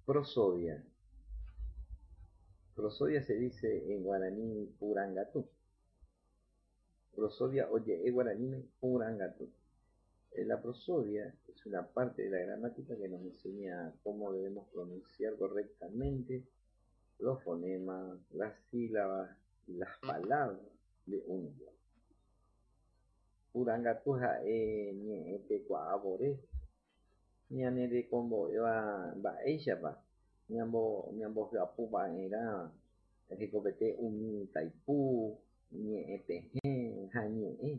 Prosodia. Prosodia se dice en guaraní purangatu. Prosodia oje'e guaraníme purangatu. La prosodia es una parte de la gramática que nos enseña cómo debemos pronunciar correctamente los fonemas, las sílabas y las palabras de un idioma. Purangatu ha'e ñe'ẽtekuaa vore ñanerekombo'éva mba'éichapa ñambohyapu va'erã hekopete umi taipu, ñe'ẽpehẽ ha ñe'ẽ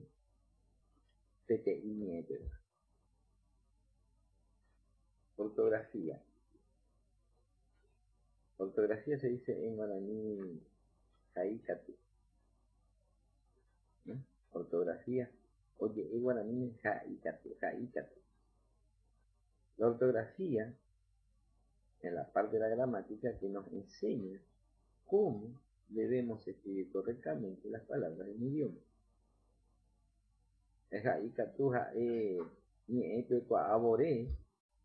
peteĩ ñe'ẽpegua. Ortografía. Ortografía se dice en guaraní haikatu. Ortografía oje'e guaraníme haikatu, haikatu. La ortografía en la parte de la gramática que nos enseña cómo debemos escribir correctamente las palabras en idioma. Haikatu ha'e ñe'ẽtekuaa vore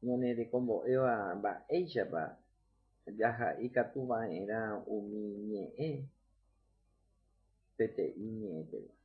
ñanerekombo'éva mba'éichapa jahaikatuva'erã umi ñe'ẽ peteĩ ñe'ẽpegua.